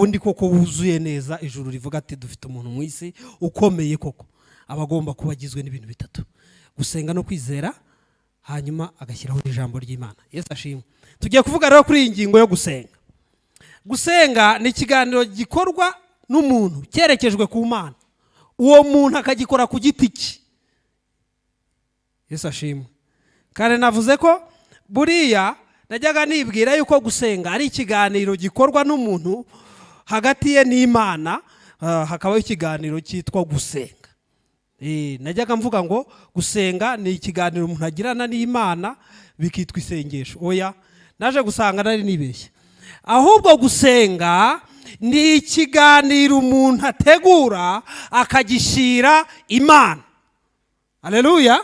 Undi koko wuzuye neza, ijuru rivuga ati: "Dufite umuntu mu isi ukomeye koko", aba agomba kuba agizwe n'ibintu bitatu: gusenga no kwizera, hanyuma agashyiraho ijambo ry'Imana. Yesu ashimwe. Tugiye kuvuga rero kuri iyi ngingo yo gusenga. Gusenga ni ikiganiro gikorwa n'umuntu cyerekejwe ku Mana, uwo muntu akagikora ku giti cye. Yesu ashimwe. Kare navuze ko buriya najyaga nibwira yuko gusenga ari ikiganiro gikorwa n'umuntu hagati ye n'Imana, hakabaho ikiganiro cyitwa gusenga. Najyaga mvuga ngo gusenga ni ikiganiro umuntu agirana n'Imana, bikitwa isengesho. Oya, naje gusanga nari nibeshye. Ahubwo gusenga ni ikiganiro umuntu ategura akagishyira Imana, aleluya,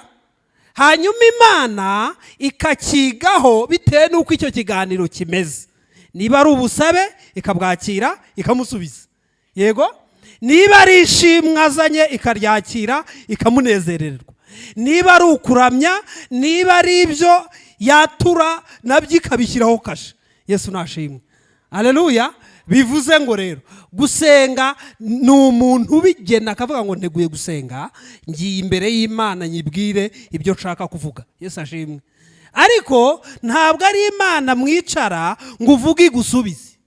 hanyuma Imana ikakigaho bitewe n'uko icyo kiganiro kimeze. Niba ari ubusabe, ikabwakira, ikamusubiza. Yego, niba ari ishimwe azanye, ikaryakira, ikamunezererwa. Niba ari ukuramya, niba ari ibyo yatura, nabyo ikabishyiraho kashe. Yesu nashimwe, aleluya. Bivuze ngo rero gusenga ni umuntu ubigena, akavuga ngo: "Nteguye gusenga, ngiye imbere y'Imana nyibwire ibyo nshaka kuvuga." Yesu ashimwe. Ariko ntabwo ari Imana mwicara ngo uvuge igusubize,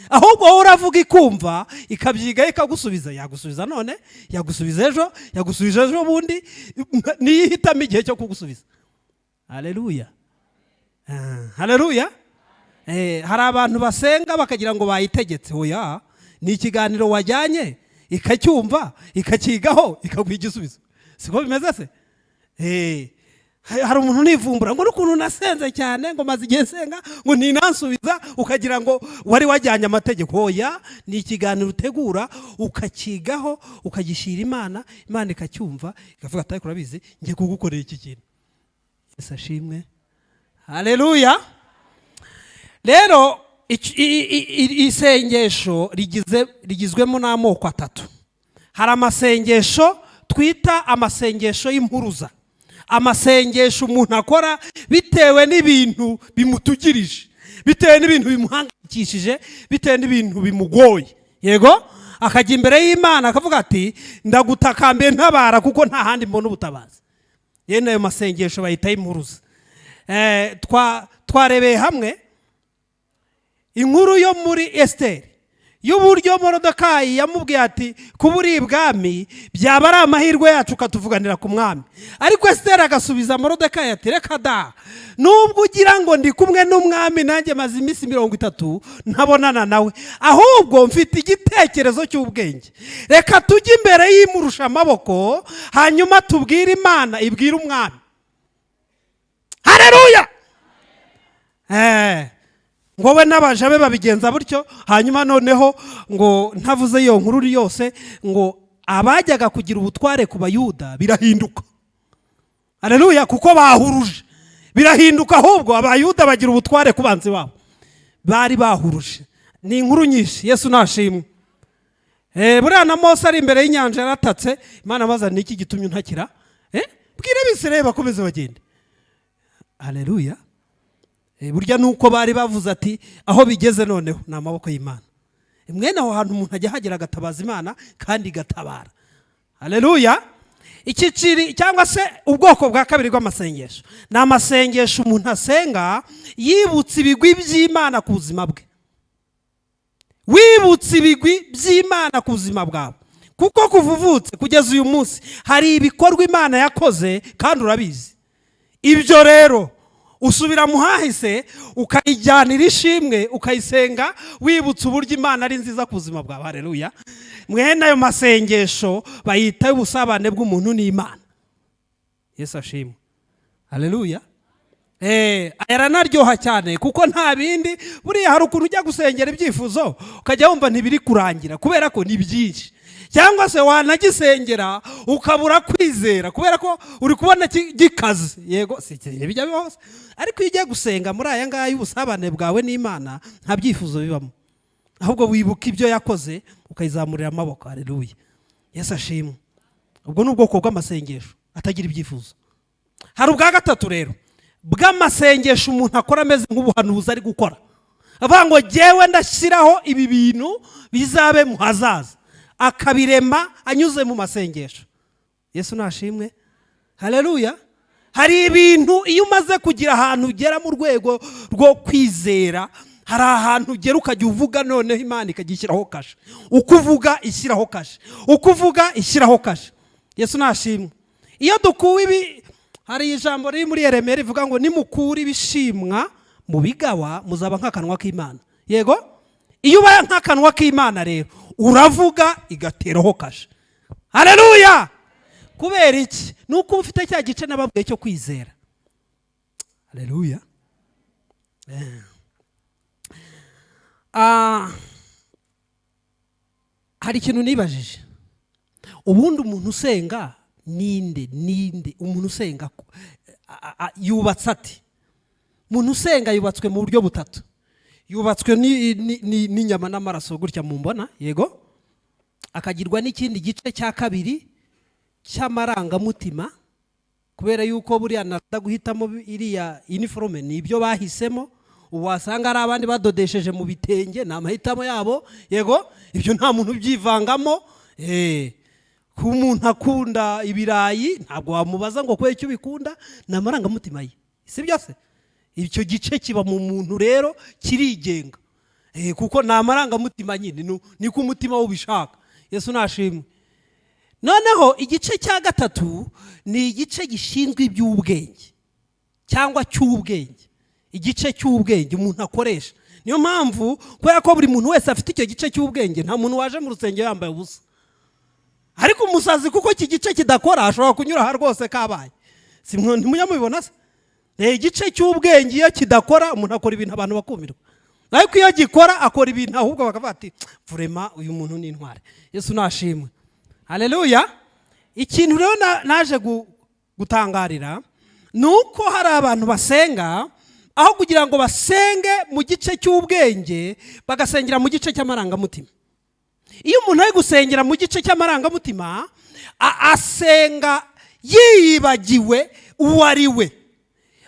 ahubwo wowe uravuga ikumva, ikabyigaho, ikagusubiza. Yagusubiza none, yagusubiza ejo, yagusubiza ejo bundi, niyo ihitamo igihe cyo kugusubiza. Aleluya, aleluya. Hari abantu basenga bakagira ngo bayitegetse. Oya, ni ikiganiro wajyanye, ikacyumva, ikakigaho, ikaguha igisubizo. Siko bimeze se? Hari umuntu univumbura ngo n'ukuntu nasenze cyane, ngo maze igihe nsenga, ngo ntinansubiza, ukagira ngo wari wajyanye amategeko. Oya, ni ikiganiro utegura, ukakigaho, ukagishyira Imana, Imana ikacyumva, ikavuga ati: "Ariko urabizi, ngiye kugukorera iki kintu." Yesu ashimwe, haleluya. Rero isengesho rigizwemo n'amoko atatu. Hari amasengesho twita amasengesho y'impuruza, amasengesho umuntu akora bitewe n'ibintu bimutugirije, bitewe n'ibintu bimuhangayikishije, bitewe n'ibintu bimugoye. Yego, akajya imbere y'Imana akavuga ati: "Ndagutakambiye, ntabara, kuko nta handi mbona ubutabazi." Yene ayo masengesho bayita y'impuruza. Twarebeye hamwe inkuru yo muri Esiteri, y'uburyo Morodekayi yamubwiye ati: "Kuba uri ibwami byaba ari amahirwe yacu, ukatuvuganira ku mwami." Ariko Esiteri agasubiza Morodekayi ati: "Reka da, nubwo ugira ngo ndi kumwe n'umwami, nanjye maze iminsi 30 ntabonana nawe. Ahubwo mfite igitekerezo cy'ubwenge: reka tujye imbere y'imurusha amaboko, hanyuma tubwire Imana ibwire umwami." Hareruya. Ngo we n'abaja be babigenza butyo. Hanyuma noneho ngo ntavuze iyo nkuru yose, ngo abajyaga kugira ubutware ku Bayuda birahinduka, aleluya, kuko bahuruje. Birahinduka, ahubwo Abayuda bagira ubutware ku banzi babo bari bahuruje. Ni inkuru nyinshi. Yesu nashimwe. Buriya na Mose ari imbere y'inyanja yaratatse Imana, maze niki gitumye untakira? Bwira Abisirayeli bakomeze bagende. Aleluya. Burya nuko bari bavuze ati: "Aho bigeze noneho ni amaboko y'Imana." Mwene aho hantu umuntu ajya ahagera agatabaza Imana kandi igatabara. Aleluya. Icyiciri cyangwa se ubwoko bwa kabiri bw'amasengesho ni amasengesho umuntu asenga yibutse ibigwi by'Imana ku buzima bwe. Wibutse ibigwi by'Imana ku buzima bwawe, kuko kuva uvutse kugeza uyu munsi hari ibikorwa Imana yakoze kandi urabizi. Ibyo rero usubira mu hahise, ukayijyanira ishimwe, ukayisenga wibutse uburyo Imana ari nziza ku buzima bwawe. Hareruya. Mwene ayo masengesho bayita ubusabane bw'umuntu n'Imana. Yesu ashimwe, hareruya. Aranaryoha cyane kuko nta bindi. Buriya hari ukuntu ujya gusengera ibyifuzo, ukajya wumva ntibiri kurangira kubera ko ni byinshi, cyangwa se wanagisengera ukabura kwizera kubera ko uri kubona gikaze. Yego, si bijya biba hose, ariko iyo ugiye gusenga muri aya ngaya y'ubusabane bwawe n'Imana, nta byifuzo bibamo, ahubwo wibuka ibyo yakoze, ukayizamurira amaboko. Hareruya, Yesu ashimwe. Ubwo ni ubwoko bw'amasengesho atagira ibyifuzo. Hari ubwa gatatu rero bw'amasengesho umuntu akora ameze nk'ubuhanuzi ari gukora. Avuga ngo jyewe ndashyiraho ibi bintu bizabe mu hazaza, akabirema anyuze mu masengesho. Yesu nashimwe, haleluya. Hari ibintu iyo umaze kugira ahantu ugera mu rwego rwo kwizera, hari ahantu ugera ukajya uvuga, noneho Imana ikajya ishyiraho kashe. Uko uvuga ishyiraho kashe, uko uvuga ishyiraho kashe. Yesu nashimwe. Iyo dukuwe ibi, hari ijambo riri muri Yeremiya rivuga ngo nimukura ibishimwa mu bigawa muzaba nk'akanwa k'Imana. Yego, iyo ubaye nk'akanwa k'Imana rero uravuga igateraho kashe. Haleluya. Kubera iki? Ni uko uba ufite cya gice nababwiye cyo kwizera. Haleluya. Hari ikintu nibajije: ubundi umuntu usenga ninde? Ninde umuntu usenga? Yubatse ati umuntu usenga yubatswe mu buryo butatu. Yubatswe n'inyama n'amaraso gutya mumbona, yego, akagirwa n'ikindi gice cya kabiri cy'amarangamutima, kubera yuko buriya nada guhitamo iriya uniforme ni ibyo bahisemo. Ubu wasanga ari abandi badodesheje mu bitenge, ni amahitamo yabo. Yego, ibyo nta muntu ubyivangamo. Kuba umuntu akunda ibirayi ntabwo wamubaza ngo kubera icyo ubikunda, ni amarangamutima ye, si byo se? Icyo gice kiba mu muntu rero kirigenga, kuko ni amarangamutima nyine, niko umutima we ubishaka. Yesu nashimwe. Noneho igice cya gatatu ni igice gishinzwe iby'ubwenge cyangwa cy'ubwenge, igice cy'ubwenge umuntu akoresha. Niyo mpamvu, kubera ko buri muntu wese afite icyo gice cy'ubwenge, nta muntu waje mu rusengero yambaye ubusa. Ariko umusazi, kuko iki gice kidakora, ashobora kunyura aha rwose kabaye. Si ntimujya mubibona se? Igice cy'ubwenge iyo kidakora, umuntu akora ibintu abantu bakumirwa, ariko iyo gikora akora ibintu ahubwo bakavuga ati vraiment uyu muntu ni intwari. Yesu nashimwe, haleluya. Ikintu rero naje gutangarira ni uko hari abantu basenga, aho kugira ngo basenge mu gice cy'ubwenge bagasengera mu gice cy'amarangamutima. Iyo umuntu ari gusengera mu gice cy'amarangamutima, asenga yiyibagiwe uwo ari we,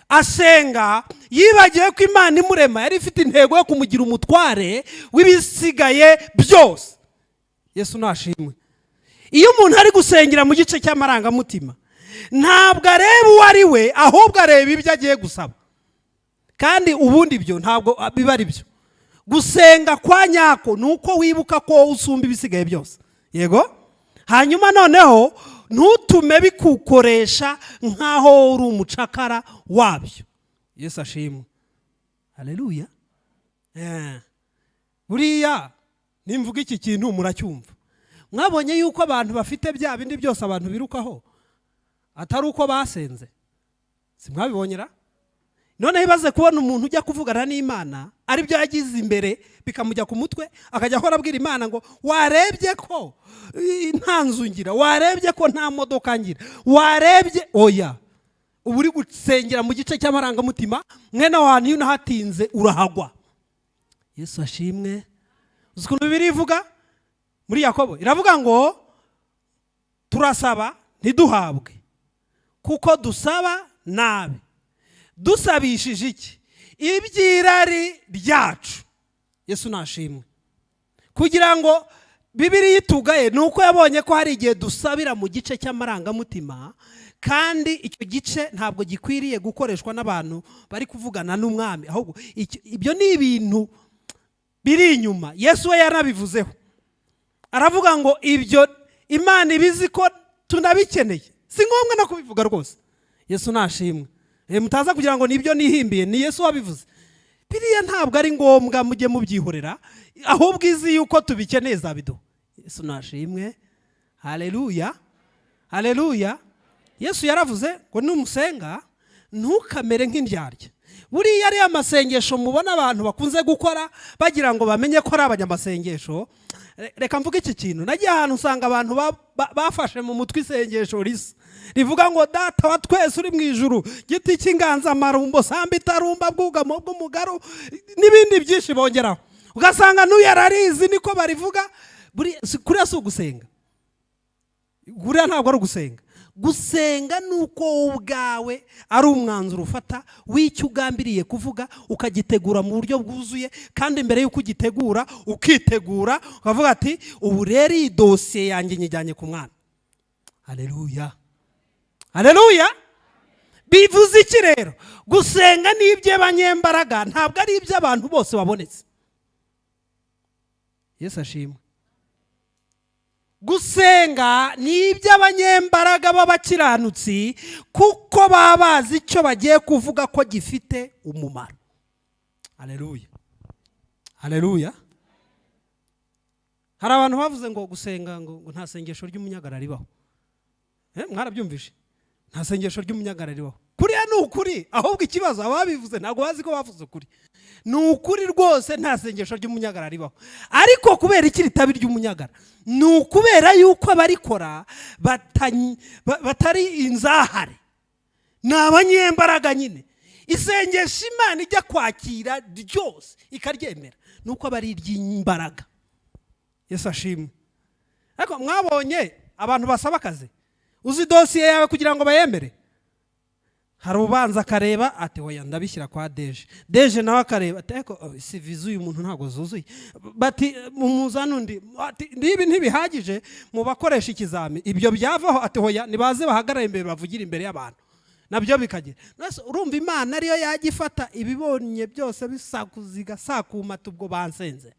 asenga yibagiwe ko Imana imurema yari ifite intego yo kumugira umutware w'ibisigaye byose. Yesu nashimwe. Iyo umuntu ari gusengera mu gice cy'amarangamutima, ntabwo areba uwo ari we, ahubwo areba ibyo agiye gusaba. Kandi ubundi ibyo ntabwo biba ari byo. Gusenga kwa nyako ni uko wibuka ko wowe usumba ibisigaye byose. Yego, hanyuma noneho ntutume bikukoresha nk'aho wowe uri umucakara wabyo. Yesu ashimwe, haleluya. Buriya nimvuga iki kintu muracyumva. Mwabonye yuko abantu bafite bya bindi byose abantu birukaho atari uko basenze? Si mwabibonyera? Noneho ibaze kubona umuntu ujya kuvugana n'Imana aribyo yagize imbere bikamujya ku mutwe, akajya ahora abwira Imana ngo warebye ko nta nzu ngira, warebye ko nta modoka ngira, warebye. Oya, uba uri gusengera mu gice cy'amarangamutima. Mwene aho hantu iyo unahatinze urahagwa. Yesu ashimwe. Uzi ukuntu Bibiliya ivuga muri Yakobo? Iravuga ngo turasaba ntiduhabwe kuko dusaba nabi, dusabishije iki? Iby'irari ryacu. Yesu nashimwe. Kugira ngo Bibiliya itugaye ni uko yabonye ko hari igihe dusabira mu gice cy'amarangamutima, kandi icyo gice ntabwo gikwiriye gukoreshwa n'abantu bari kuvugana n'umwami. Ahubwo ibyo ni ibintu biri inyuma. Yesu we yarabivuzeho, aravuga ngo ibyo Imana ibizi ko tunabikeneye, si ngombwa no kubivuga rwose. Yesu nashimwe. Mutaza kugira ngo nibyo nihimbiye, ni Yesu wabivuze. Biriya ntabwo ari ngombwa, mujye mubyihorera, ahubwo izi yuko tubikeneye zabiduha. Yesu nashimwe, haleluya, haleluya. Yesu yaravuze ngo numusenga ntukamere nk'indyarya. Buriya ariya masengesho mubona abantu bakunze gukora bagira ngo bamenye ko ari abanyamasengesho, reka mvuge iki kintu. Nagiye ahantu usanga abantu bafashe mu mutwe isengesho risa rivuga ngo data wa twese uri mu ijuru, giti cy'inganzamarumbo, samba itarumba, bwugamo bw'umugaru, n'ibindi byinshi bongeraho, ugasanga n'uyu ararizi niko barivuga. Kuriya si ugusenga, kuriya ntabwo ari ugusenga. Gusenga ni uko wowe ubwawe ari umwanzuro ufata w'icyo ugambiriye kuvuga, ukagitegura mu buryo bwuzuye, kandi mbere y'uko ugitegura ukitegura, ukavuga ati: "Ubu rero iyi dosiye yanjye nyijyanye ku Mwami." Hareruya, hareruya! Bivuze iki rero? Gusenga ni iby'abanyembaraga, ntabwo ari iby'abantu bose babonetse. Yesu ashimwe. Gusenga ni iby'abanyembaraga b'abakiranutsi, kuko baba bazi icyo bagiye kuvuga ko gifite umumaro. Hareruya, hareruya! Hari abantu bavuze ngo gusenga ngo nta sengesho ry'umunyagara ribaho. Mwarabyumvishe? Nta sengesho ry'umunyagara ribaho. Kuriya ni ukuri. Ahubwo ikibazo, ababivuze ntabwo bazi ko bavuze ukuri. Ni ukuri rwose, nta sengesho ry'umunyagara ribaho. Ariko kubera iki ritaba iry'umunyagara? Ni ukubera yuko abarikora batari inzahare, ni abanyembaraga nyine. Isengesho Imana ijya kwakira ryose ikaryemera ni uko aba ari iry'imbaraga. Yesu ashimwe. Ariko mwabonye abantu basaba akazi? Uzi dosiye yawe kugira ngo bayemere, hari ubanza akareba ati: "Oya, ndabishyira kwa DG." DG nawe akareba ati: "Ariko CV z'uyu muntu ntabwo zuzuye." Bati: "Muzane undi." Ati: "Niba ntibihagije mu bakoresha ikizami." Ibyo byavaho, ati: "Hoya, nibaze bahagarare imbere, bavugire imbere y'abantu." Nabyo bikagera. None urumva Imana ariyo yajya ifata ibibonye byose bisakuza, igasakuma ati: "Ubwo bansenze."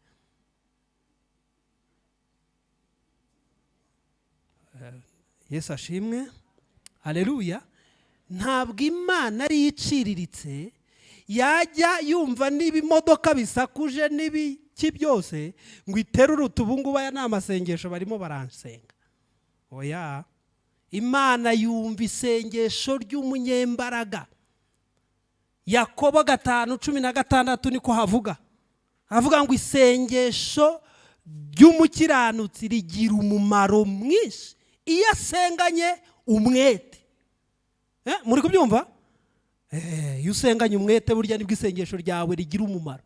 Yesu ashimwe, hareruya! Ntabwo Imana ariyo iciriritse yajya yumva niba imodoka bisakuje n'ibiki byose ngo iterure utu: "Ubu ngubu aya ni amasengesho, barimo baransenga." Oya, Imana yumva isengesho ry'umunyembaraga. Yakobo 5:16 niko havuga. Havuga ngo isengesho ry'umukiranutsi rigira umumaro mwinshi iyo asenganye umwete. Muri kubyumva? Iyo usenganye umwete, burya nibwo isengesho ryawe rigira umumaro.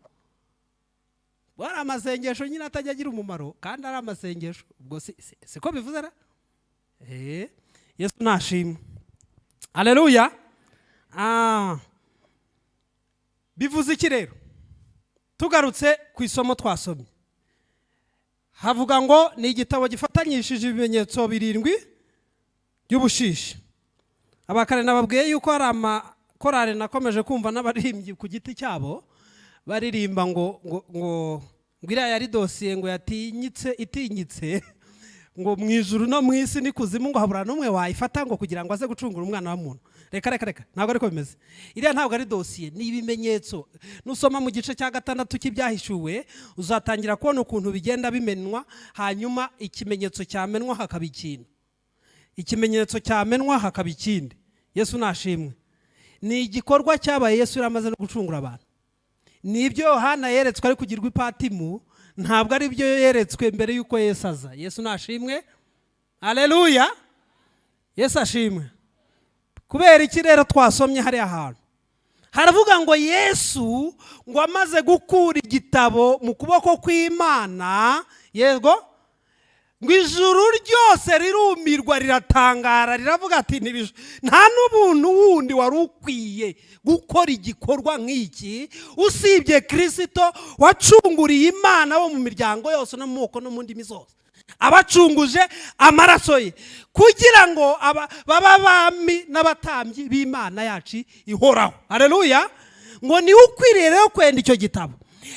Hari amasengesho nyine atajya agira umumaro kandi ari amasengesho. Ubwo siko bivuze ra? Yesu nashimwe, aleluya! Bivuze iki rero? Tugarutse ku isomo twasomye, havuga ngo ni igitabo gifatanyishije ibimenyetso birindwi by'ubushishi. Abakare nababwiye yuko hari amakorari nakomeje kumva n'abaririmbyi ku giti cyabo baririmba ngo iriya yari dosiye ngo yatinyitse, itinyitse, ngo mu ijuru no mu isi n'ikuzimu ngo habura n'umwe wayifata ngo kugira ngo aze gucungura umwana w'umuntu. Reka, reka, reka, ntabwo ariko bimeze. Iriya ntabwo ari dosiye, ni ibimenyetso. Nusoma mu gice cya gatandatu cy'Ibyahishuwe, uzatangira kubona ukuntu bigenda bimenwa, hanyuma ikimenyetso cyamenwa hakaba ikintu, ikimenyetso cyamenwa hakaba ikindi. Yesu nashimwe. Ni igikorwa cyabaye Yesu yari amaze no gucungura abantu. Ni ibyo Yohana yeretswe ari kugirwa ipatimu, ntabwo ari byo yeretswe mbere y'uko Yesu aza. Yesu nashimwe, aleluya! Yesu ashimwe. Kubera iki rero twasomye hariya hantu haravuga ngo Yesu ngo amaze gukura igitabo mu kuboko kw'Imana, yego, ngo ijuru ryose rirumirwa, riratangara, riravuga ati: "Nta n'ubuntu wundi wari ukwiye gukora igikorwa nk'iki usibye Kirisito wacunguriye Imana bo mu miryango yose no mu moko no mu ndimi zose, abacunguje amaraso ye kugira ngo babe abami n'abatambyi b'Imana yacu ihoraho." Hareruya! Ngo niwe ukwiriye rero kwenda icyo gitabo.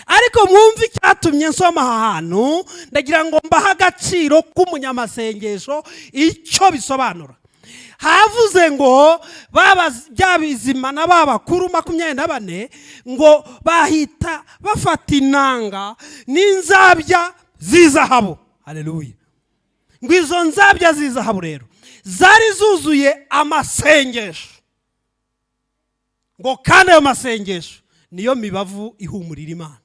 Ariko mwumve icyatumye nsoma aha hantu. Ndagira ngo mbahe agaciro k'umunyamasengesho, icyo bisobanura. Havuze ngo bya bizima na ba bakuru 24 ngo bahita bafata inanga n'inzabya z'izahabu. Hareruya! Ngo izo nzabya z'izahabu rero zari zuzuye amasengesho, ngo kandi ayo masengesho niyo mibavu ihumurira Imana.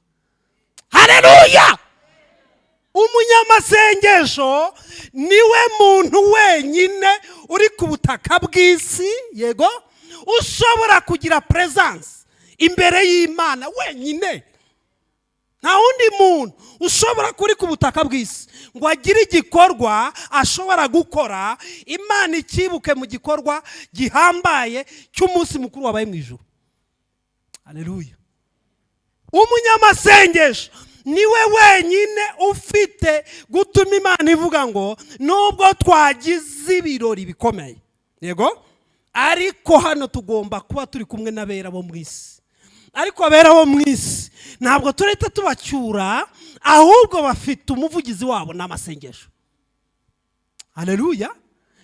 Hareruya! Umunyamasengesho niwe muntu wenyine uri ku butaka bw'isi, yego, ushobora kugira presence imbere y'Imana wenyine. Nta wundi muntu ushobora kuri ku butaka bw'isi ngo agire igikorwa ashobora gukora, Imana ikibuke mu gikorwa gihambaye cy'umunsi mukuru wabaye mu ijuru. Aleluya! Umunyamasengesho niwe wenyine ufite gutuma Imana ivuga ngo nubwo twagize ibirori bikomeye, yego, ariko hano tugomba kuba turi kumwe n'abera bo mu isi. Ariko abera bo mu isi ntabwo turahita tubacyura, ahubwo bafite umuvugizi wabo, ni amasengesho. Aleluya!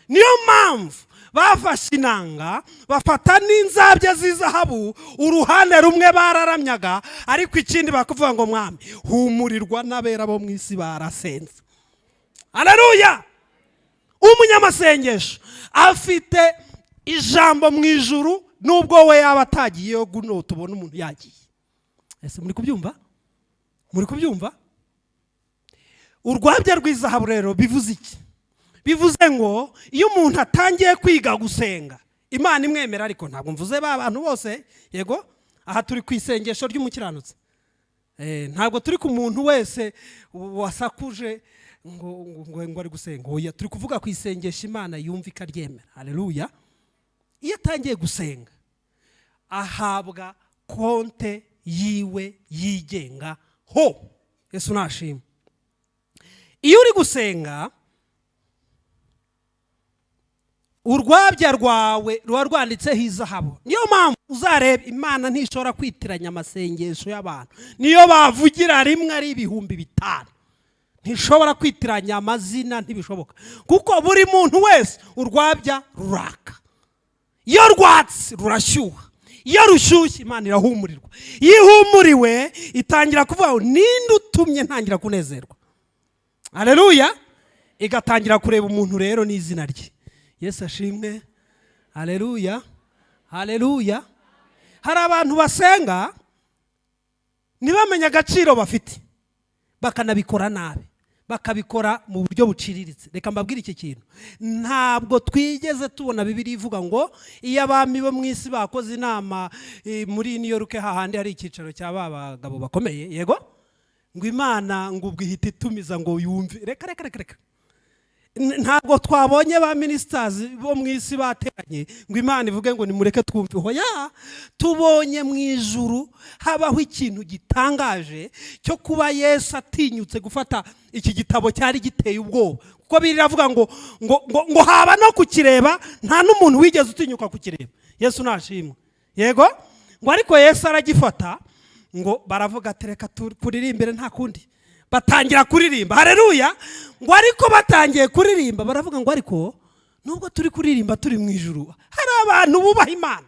Niyo mpamvu bafashe inanga, bafata n'inzabya z'izahabu. Uruhande rumwe bararamyaga, ariko ikindi bakavuga ngo: "Mwami, humurirwa n'abera bo mu isi barasenze." Aleluya! Umunyamasengesho afite ijambo mu ijuru, nubwo we yaba atagiyeyo. Guno tubona umuntu yagiye. Ese muri kubyumva? Muri kubyumva? Urwabya rw'izahabu rero bivuze iki? Bivuze ngo iyo umuntu atangiye kwiga gusenga, Imana imwemera. Ariko ntabwo mvuze ba bantu bose, yego. Aha turi ku isengesho ry'umukiranutsi. Ntabwo turi ku muntu wese wasakuje ngo ari gusenga. Oya, turi kuvuga ku isengesho Imana yumva ikaryemera. Haleluya! Iyo atangiye gusenga, ahabwa konte yiwe yigenga ho. Yesu nashima. Iyo uri gusenga, urwabya rwawe ruba rwanditseho izahabu. Niyo mpamvu uzareba, Imana ntishobora kwitiranya amasengesho y'abantu. Niyo bavugira rimwe ari 5000, ntishobora kwitiranya amazina, ntibishoboka, kuko buri muntu wese urwabya ruraka. Iyo rwatse rurashyuha. Iyo rushyushye, Imana irahumurirwa. Iyo ihumuriwe, itangira kuvuga ngo: "Ninde utumye ntangira kunezerwa?" Aleluya! Igatangira kureba umuntu rero n'izina rye. Yesu ashimwe! Aleluya, aleluya! Hari abantu basenga ntibamenye agaciro bafite, bakanabikora nabi, bakabikora mu buryo buciriritse. Reka mbabwire iki kintu: ntabwo twigeze tubona Bibiliya ivuga ngo iyo abami bo mu isi bakoze inama muri New York, hahandi hari icyicaro cya ba bagabo bakomeye, yego, ngo Imana ngo ubwo ihita itumiza ngo yumve. Reka, reka, reka, reka! Ntabwo twabonye ba ministers bo mu isi bateranye ngo Imana ivuge ngo nimureke twumve. Hoya, tubonye mu ijuru habaho ikintu gitangaje cyo kuba Yesu atinyutse gufata iki gitabo cyari giteye ubwoba, kuko biravuga ngo haba no kukireba, nta n'umuntu wigeze utinyuka kukireba. Yesu nashimwe! Yego, ngo ariko Yesu aragifata, ngo baravuga ati: "Reka kuririmbire, nta kundi." Batangira kuririmba. Hareruya! Ngo ariko batangiye kuririmba, baravuga ngo: "Ariko nubwo turi kuririmba turi mu ijuru, hari abantu bubaha Imana,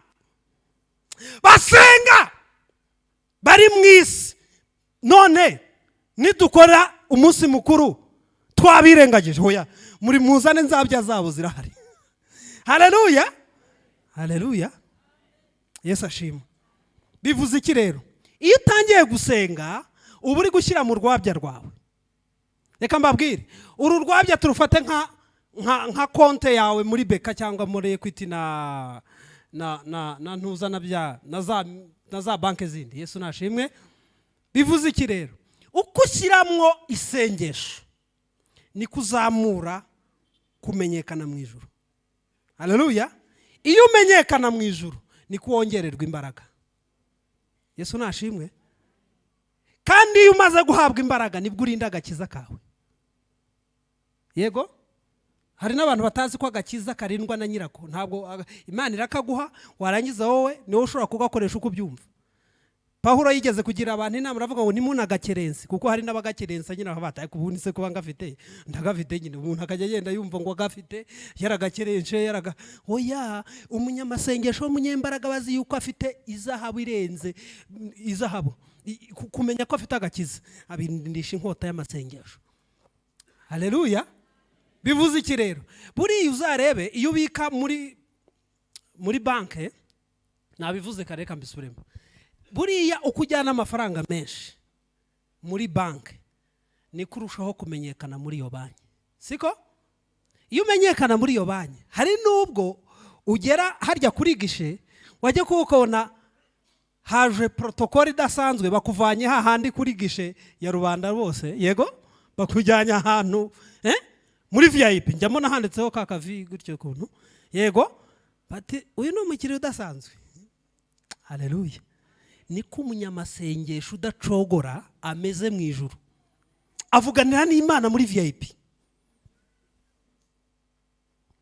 basenga, bari mu isi. None nidukora umunsi mukuru twabirengagije? Hoya, muri muzane nzabya zabo zirahari." Hareruya, hareruya! Yesu ashima. Bivuze iki rero? Iyo utangiye gusenga, uba uri gushyira mu rwabya rwawe. Reka mbabwire, uru rwabya turufate nka konte yawe muri BK cyangwa muri Equity na ntuza na bya na za banki zindi. Yesu nashimwe! Bivuze iki rero? Uko ushyiramo isengesho, niko uzamura kumenyekana mu ijuru. Haleluya! Iyo umenyekana mu ijuru, niko wongererwa imbaraga. Yesu nashimwe! Kandi iyo umaze guhabwa imbaraga, nibwo urinda agakiza kawe. Yego, hari n'abantu batazi ko agakiza karindwa na nyirako. Ntabwo Imana irakaguha, warangiza wowe niwe ushobora kugakoresha uko ubyumva. Pawulo yigeze kugira abantu inama, aravuga ngo ntimunagakerense, kuko hari n'abagakerensa nyine bataye ubundi se kuba ngafite, ndagafite nyine. Umuntu akajya agenda yumva ngo agafite, yaragakerense, yaraga. Oya, umunyamasengesho w'umunyembaraga bazi yuko afite izahabu irenze izahabu. Kumenya ko afite agakiza, abindisha inkota y'amasengesho. Haleluya! Bivuze iki rero? Buriya uzarebe, iyo ubika muri banki, nabivuze kare, reka mbisubiremo, buriya uko ujyana amafaranga menshi muri banki, niko urushaho kumenyekana muri iyo banki, siko? Iyo umenyekana muri iyo banki, hari n'ubwo ugera harya kuri guichet, wajya kuba ukabona haje protocole idasanzwe, bakuvanye hahandi kuri guichet ya rubanda bose, yego, Bakujyanye ahantu muri VIP, njyamo nahanditseho ka kavi gutyo kuntu. Yego, bati uyu ni umukiriya udasanzwe. Haleluya! Niko umunyamasengesho udacogora ameze mu ijuru, avuganira n'Imana muri VIP.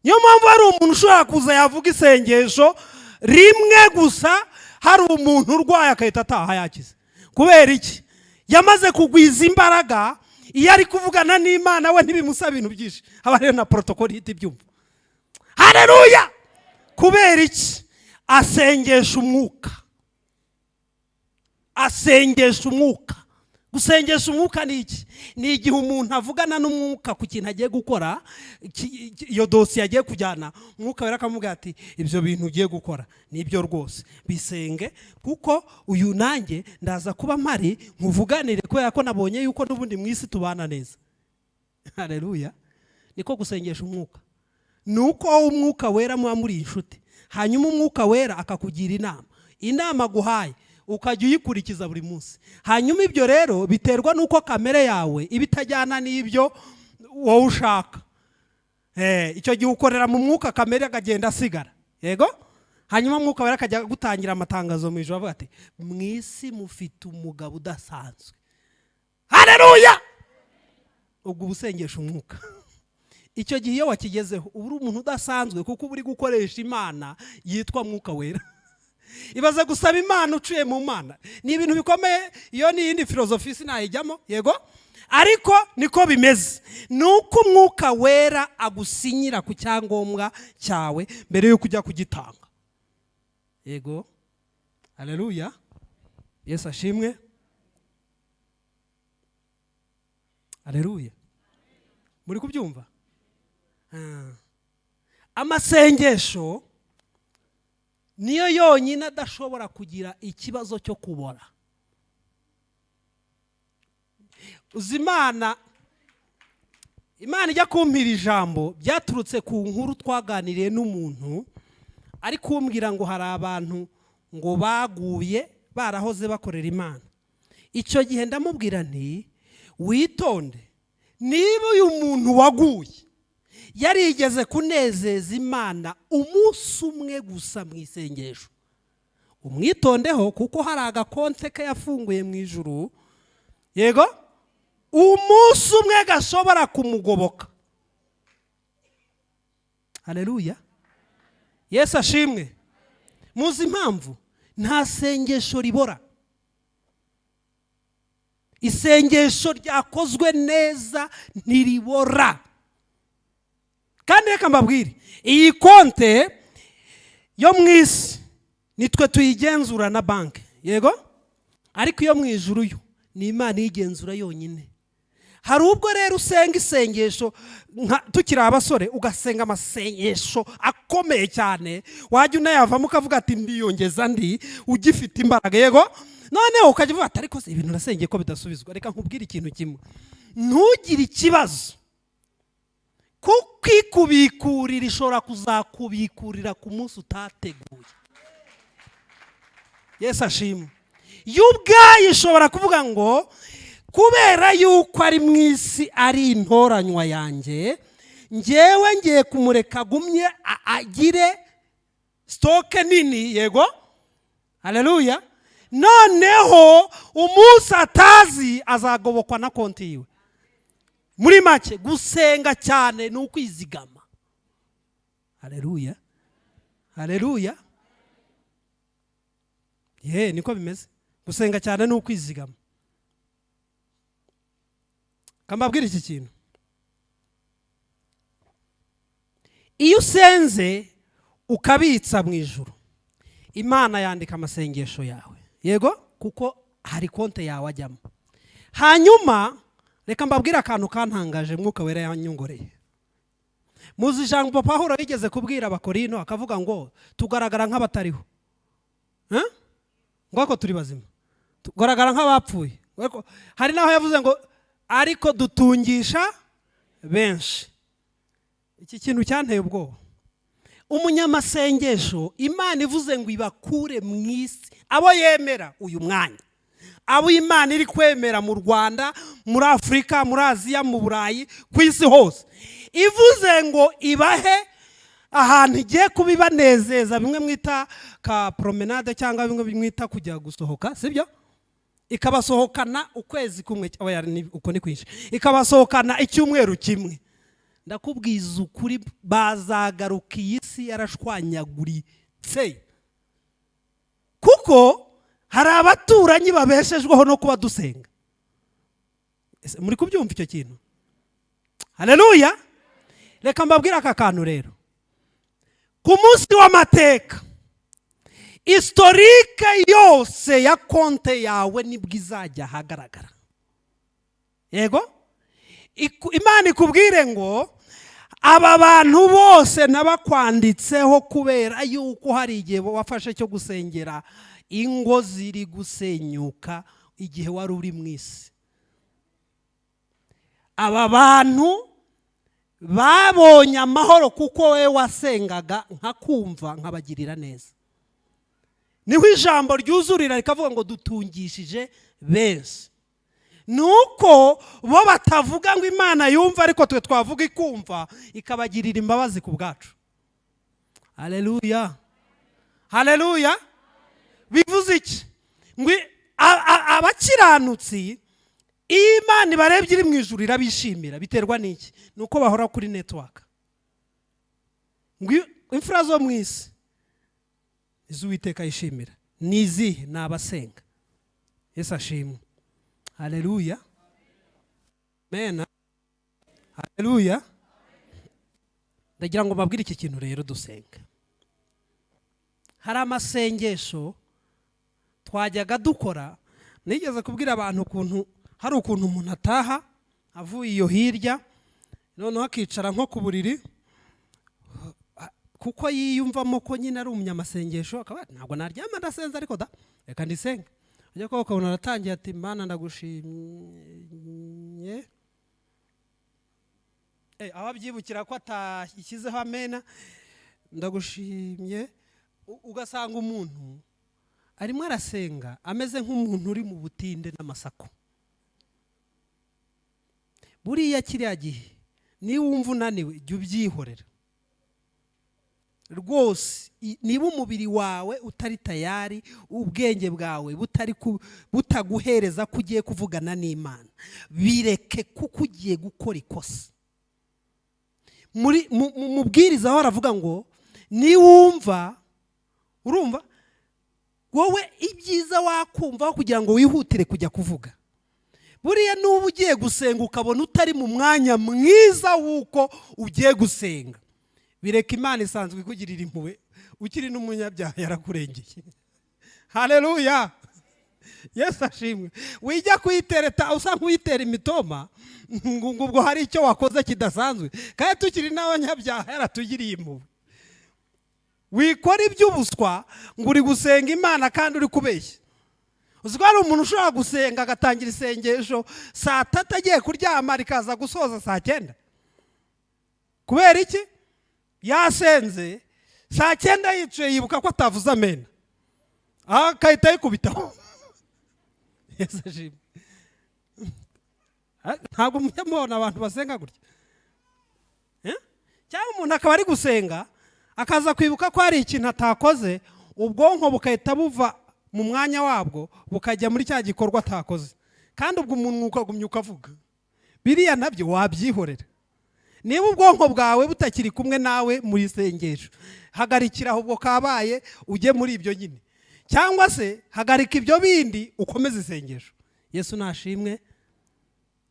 Niyo mpamvu hari umuntu ushobora kuza, yavuga isengesho rimwe gusa, hari umuntu urwaye agahita ataha yakize. Kubera iki? Yamaze kugwiza imbaraga. Iyo ari kuvugana n'Imana, we ntibimusaba ibintu byinshi, haba hariyo na protocol ihita ibyumva. Hareruya! Kubera iki? Asengesha umwuka, asengesha umwuka. Gusengesha umwuka ni iki? Ni igihe umuntu avugana n'umwuka ku kintu agiye gukora, iyo dosiye agiye kujyana, Umwuka Wera akamubwira ati: "Ibyo bintu ugiye gukora nibyo rwose, bisenge, kuko uyu nanjye ndaza kuba mpari nkuvuganire, kubera ko nabonye yuko n'ubundi mu isi tubana neza." Hareruya! Niko gusengesha umwuka. Ni uko wowe Umwuka Wera muba muri inshuti, hanyuma Umwuka Wera akakugira inama, inama aguhaye ukajya uyikurikiza buri munsi. Hanyuma ibyo rero biterwa n'uko kamere yawe iba itajyana n'ibyo wowe ushaka. Icyo gihe ukorera mu mwuka, kamere akagenda asigara. Yego, hanyuma Umwuka Wera akajya gutangira amatangazo mu ijoro, avuga ati: "Mu isi mufite umugabo udasanzwe." Hareruya! Ubwo uba usengesha umwuka. Icyo gihe iyo wakigezeho, uba uri umuntu udasanzwe, kuko uba uri gukoresha Imana yitwa Mwuka Wera. Ibaze gusaba Imana uciye mu Mana, ni ibintu bikomeye. Iyo ni iyindi filozofi, sinayijyamo. Yego, ariko niko bimeze. Ni uko Umwuka Wera agusinyira ku cyangombwa cyawe mbere y'uko ujya kugitanga. Yego, hareruya! Yesu ashimwe! Hareruya! Muri kubyumva? Amasengesho niyo yonyine adashobora kugira ikibazo cyo kubora. Uzi Imana, Imana ijya kumpira ijambo, byaturutse ku nkuru twaganiriye n'umuntu ari kumbwira ngo hari abantu ngo baguye barahoze bakorera Imana. Icyo gihe ndamubwira nti: "Witonde, niba uyu muntu waguye yarigeze kunezeza Imana umunsi umwe gusa mu isengesho, umwitondeho, kuko hari agakonte ke yafunguye mu ijuru, yego, umunsi umwe gashobora kumugoboka." Hareruya! Yesu ashimwe! Muzi impamvu? Nta sengesho ribora. Isengesho ryakozwe neza ntiribora. Kandi reka mbabwire, iyi konte yo mu isi nitwe tuyigenzura na banki, yego, ariko iyo mu ijuru yo ni Imana iyigenzura yonyine. Hari ubwo rero usenga isengesho tukiri abasore, ugasenga amasengesho akomeye cyane, wajya unayavamo ukavuga ati: "Ndiyongeza ndi ugifite imbaraga." Yego, noneho ukajya uvuga ati: "Ariko se ibintu nasengeye ko bidasubizwa?" Reka nkubwire ikintu kimwe: ntugire ikibazo, kuko ikubikurira ishobora kuzakubikurira ku munsi utateguye. Yesu ashimwe! Yo ubwayo ishobora kuvuga ngo: "Kubera yuko ari mu isi, ari intoranywa yanjye, ngewe ngiye kumureka agumye agire stock nini." Yego, hareruya! Noneho umunsi atazi azagobokwa na konti yiwe. Muri make, gusenga cyane ni ukwizigama. Hareruya, hareruya! Ye, niko bimeze. Gusenga cyane ni ukwizigama. Kambabwira iki kintu: iyo usenze ukabitsa mu ijuru, Imana yandika amasengesho yawe. Yego, kuko hari konti yawe ajyamo. Hanyuma reka mbabwire akantu kantangaje Mwuka Wera yanyongoreye. Muzi ijambo Pawulo yigeze kubwira Abakorino, akavuga ngo tugaragara nk'abatariho, ngo ariko turi bazima, tugaragara nk'abapfuye. Hari n'aho yavuze ngo ariko dutungisha benshi. Iki kintu cyanteye ubwoba. Umunyamasengesho, Imana ivuze ngo ibakure mu isi abo yemera uyu mwanya. Abo Imana iri kwemera mu Rwanda, muri Afurika, muri Aziya, mu Burayi, ku isi hose, ivuze ngo ibahe ahantu igiye kubibanezeza, bimwe mwita ka promenade cyangwa bimwe mwita kujya gusohoka, sibyo? Ikabasohokana ukwezi kumwe, oya, uko ni kwinshi, ikabasohokana icyumweru kimwe, ndakubwiza ukuri, bazagaruka iyi si yarashwanyaguritse, kuko hari abaturanyi babeshejweho no kuba dusenga. Ese muri kubyumva icyo kintu? Haleluya! Reka mbabwire aka kantu rero. Ku munsi w'amateka, historique yose ya konte yawe nibwo izajya ahagaragara. Yego, Imana ikubwire ngo aba bantu bose nabakwanditseho kubera yuko hari igihe wafashe cyo gusengera ingo ziri gusenyuka igihe wari uri mu isi. Aba bantu babonye amahoro kuko wowe wasengaga nkakumva, nkabagirira neza. Niho ijambo ryuzurira rikavuga ngo dutungishije benshi. Ni uko bo batavuga ngo Imana yumva, ariko twe twavuga ikumva, ikabagirira imbabazi ku bwacu. Haleluya, haleluya! Bivuze iki? Ngo abakiranutsi, iyo Imana ibarebye iri mu ijuru irabishimira. Biterwa n'iki? Ni uko bahora kuri network. Ngo imfura zo mu isi iz'Uwiteka yishimira ni izihe? Ni abasenga. Yesu ashimwe! Haleluya, mena, haleluya! Ndagira ngo mbabwire iki kintu rero. Dusenga, hari amasengesho twajyaga dukora. Nigeze kubwira abantu ukuntu hari ukuntu umuntu ataha avuye iyo hirya, noneho akicara nko ku buriri, kuko yiyumvamo ko nyine ari umunyamasengesho, akaba ati, "Ntabwo naryama ndasenze, ariko da reka ndisenge." Ujya kuba ukabona aratangiye ati: "Mana, ndagushimye." Aho abyibukira ko atashyizeho amena, "Ndagushimye." Ugasanga umuntu arimo arasenga ameze nk'umuntu uri mu butinde n'amasaku. Buriya kiriya gihe niba wumva unaniwe, jya ubyihorera rwose. Niba umubiri wawe utari tayari, ubwenge bwawe butari butaguhereza ko ugiye kuvugana n'Imana, bireke, kuko ugiye gukora ikosa. Muri mu mubwiriza aho aravuga ngo niwumva, urumva wowe ibyiza wakumvaho kugira ngo wihutire kujya kuvuga. Buriya nuba ugiye gusenga ukabona utari mu mwanya mwiza w'uko ugiye gusenga, bireka. Imana isanzwe ikugirira impuhwe, ukiri n'umunyabyaha yarakurengeye. Haleluya, Yesu ashimwe! Wijya kuyitereta usa nk'uyitera imitoma ngo ubwo hari icyo wakoze kidasanzwe, kandi tukiri n'abanyabyaha yaratugiriye impuhwe. Wikora iby'ubuswa ngo uri gusenga Imana kandi uri kubeshya. Uzi ko hari umuntu ushobora gusenga agatangira isengesho saa 3 agiye kuryama, rikaza gusoza saa 9? Kubera iki? Yasenze saa 9, yicaye yibuka ko atavuze amena, akahita yikubitaho. Yesu ashimwe! Ntabwo mujya mubona abantu basenga gutya? Cyangwa umuntu akaba ari gusenga akaza kwibuka ko hari ikintu atakoze, ubwonko bugahita buva mu mwanya wabwo bukajya muri cya gikorwa atakoze, kandi ubwo umuntu ukagumya ukavuga. Biriya nabyo wabyihorera. Niba ubwonko bwawe butakiri kumwe nawe muri isengesho, hagarikira aho, ubwo kabaye, ujye muri ibyo nyine, cyangwa se hagarika ibyo bindi ukomeze isengesho. Yesu nashimwe,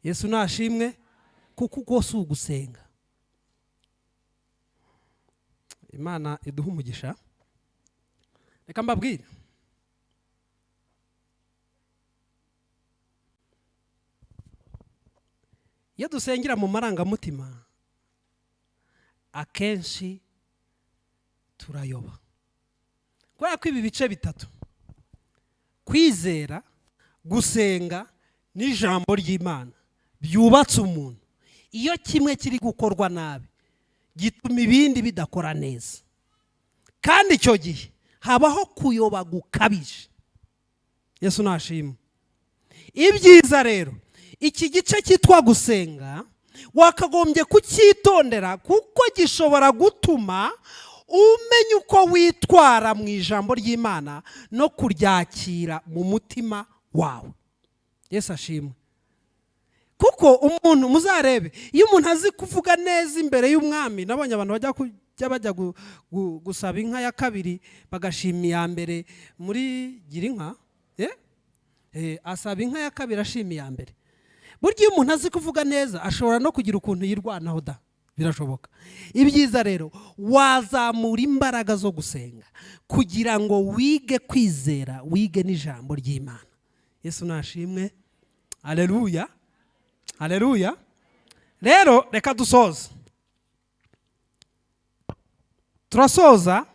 Yesu nashimwe! Kuko uko si ugusenga. Imana iduha umugisha. Reka mbabwire, iyo dusengera mu marangamutima akenshi turayoba, kubera ko ibi bice bitatu, kwizera, gusenga n'ijambo ry'Imana, byubatse umuntu. Iyo kimwe kiri gukorwa nabi gituma ibindi bidakora neza, kandi icyo gihe habaho kuyoba gukabije. Yesu nashimwe! Ibyiza rero, iki gice cyitwa gusenga wakagombye kucyitondera, kuko gishobora gutuma umenya uko witwara mu ijambo ry'Imana no kuryakira mu mutima wawe. Yesu ashimwe. Kuko umuntu, muzarebe, iyo umuntu azi kuvuga neza imbere y'umwami, nabonye abantu bajya kujya bajya gusaba inka ya kabiri, bagashima iya mbere muri gira inka, asaba inka ya kabiri ashima iya mbere. Burya iyo umuntu azi kuvuga neza, ashobora no kugira ukuntu yirwanaho da, birashoboka. Ibyiza rero, wazamura imbaraga zo gusenga kugira ngo wige kwizera, wige n'ijambo ry'Imana. Yesu nashimwe. Aleluya, aleluya. Rero reka dusoze. Turasoza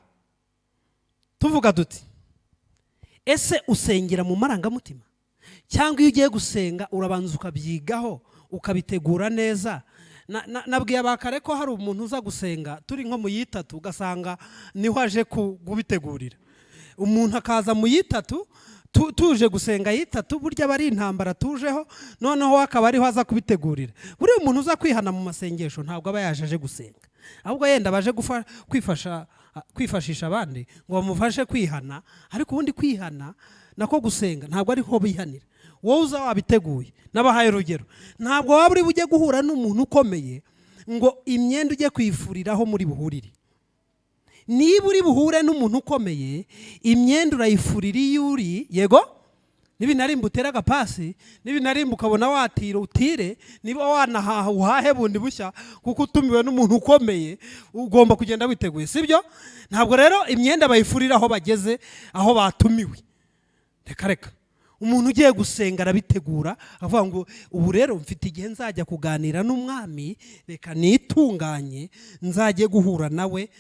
tuvuga duti: ese usengera mu marangamutima, cyangwa iyo ugiye gusenga urabanza ukabyigaho, ukabitegura neza? Nabwiye abakare ko hari umuntu uza gusenga turi nko mu yitatu, ugasanga niho aje kubitegurira. Umuntu akaza mu yitatu, tuje gusenga yitatu, burya aba ari intambara tujeho, noneho akaba ariho aza kubitegurira. Buriya umuntu uza kwihana mu masengesho ntabwo aba yaje aje gusenga, ahubwo yenda baje kwifashisha abandi ngo bamufashe kwihana. Ariko ubundi kwihana nako gusenga ntabwo ariho bihanira. Wowe uza wabiteguye. Nabahaye urugero: ntabwo waba uri bujye guhura n'umuntu ukomeye ngo imyenda ujye kuyifuriraho muri buhurire. Niba uri buhure n'umuntu ukomeye, imyenda urayifurira iyo uri. Yego, nibinarimba utere agapasi, nibinarimba ukabona watira utire, niba wanahaha uhahe bundi bushya, kuko utumiwe n'umuntu ukomeye ugomba kugenda witeguye, sibyo? Ntabwo rero imyenda bayifurira aho bageze, aho batumiwe. Reka reka. Umuntu ugiye gusenga arabitegura, avuga ngo ubu rero mfite igihe nzajya kuganira n'umwami, reka nitunganye nzajye guhura nawe.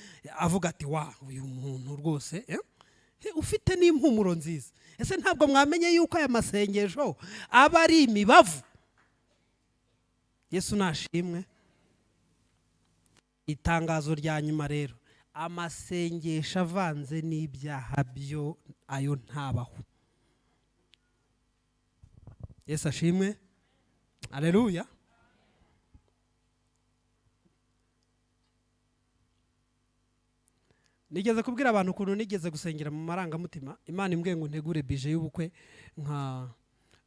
Avuga ati: wa uyu muntu rwose ufite n'impumuro nziza. Ese ntabwo mwamenye yuko aya masengesho aba ari imibavu? Yesu nashimwe. Itangazo rya nyuma rero: amasengesho avanze n'ibyaha byo, ayo ntabaho. Yesu ashimwe. Aleluya. Nigeze kubwira abantu ukuntu nigeze gusengera mu marangamutima. Imana imbwiye ngo ntegure budget y'ubukwe,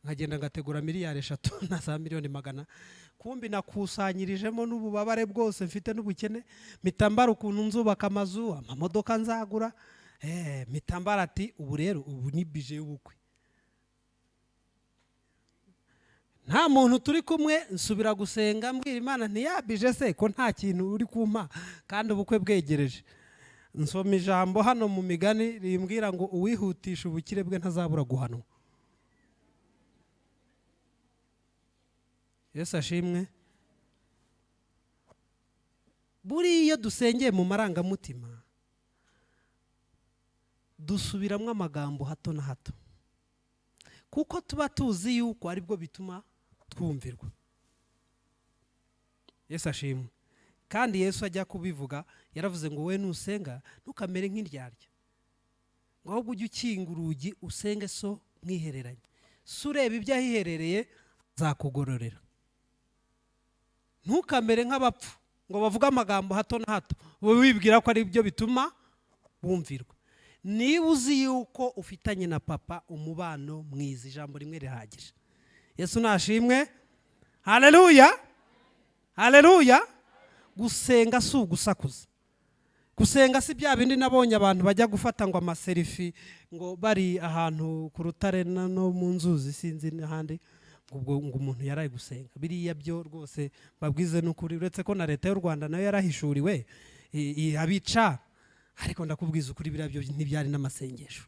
nkagenda ngategura miliyari 3 na za miliyoni 100. Kumbi nakusanyirijemo n'ububabare bwose mfite n'ubukene, mpita mbara ukuntu nzubaka amazu, amamodoka nzagura, mpita mbara ati ubu rero ubu ni budget y'ubukwe. Nta muntu turi kumwe, nsubira gusenga, mbwira Imana ntiyabije se ko nta kintu uri kumpa kandi ubukwe bwegereje. Nsoma ijambo hano mu Migani rimbwira ngo uwihutisha ubukire bwe ntazabura guhanwa. Yesu ashimwe. Buriya iyo dusengeye mu marangamutima dusubiramo amagambo hato na hato, kuko tuba tuzi yuko aribwo bituma twumvirwa. Yesu ashimwe. Kandi Yesu ajya kubivuga yaravuze ngo we nusenga ntukamere nk'indyarya, ngo ahubwo ujye ukinga urugi usenge so mwihereranye, so ureba ibyo ahiherereye azakugororera. Ntukamere nk'abapfu ngo bavuge amagambo hato na hato, wowe wibwira ko ari byo bituma bumvirwa. Niba uzi yuko ufitanye na papa umubano mwiza, ijambo rimwe rihagije. Yesu nashimwe. Haleluya, haleluya. Gusenga si ugusakuza. Gusenga si bya bindi nabonye abantu bajya gufata ngo ama selfie, ngo bari ahantu ku rutare no mu nzuzi, sinzi n'ahandi, ubwo ngo umuntu yaraye gusenga. Biriya byo rwose babwize n'ukuri, uretse ko na leta y'u Rwanda nayo yarahishuriwe abica, ariko ndakubwiza ukuri, biriya byo ntibyari n'amasengesho.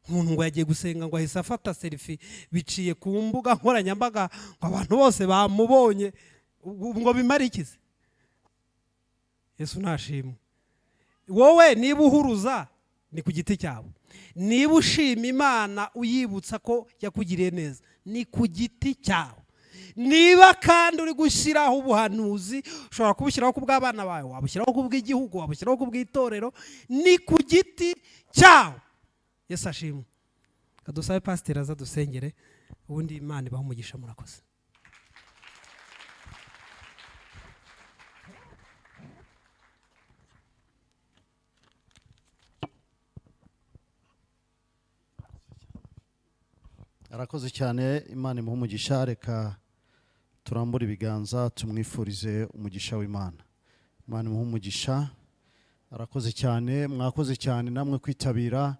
Umuntu ngo yagiye gusenga ngo ahise afata selfie, biciye ku mbuga nkoranyambaga, ngo abantu bose bamubonye, ngo bimare iki se? Yesu nashimwe. Wowe niba uhuruza ni ku giti cyawe, niba ushima Imana uyibutsa ko yakugiriye neza ni ku giti cyawe, niba kandi uri gushyiraho ubuhanuzi, ushobora kubushyiraho ku bw'abana bawe, wabushyiraho ku bw'igihugu, wabushyiraho ku bw'itorero, ni ku giti cyawe. Yesu ashimwe. Kadusabe pasiteri aza dusengere. Ubundi Imana ibaha umugisha, murakoze. Arakoze cyane, Imana imuhe umugisha. Reka turambure ibiganza tumwifurize umugisha w'Imana. Imana imuhe umugisha, arakoze cyane. Mwakoze cyane namwe kwitabira,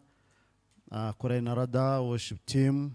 korali Narada, worship team.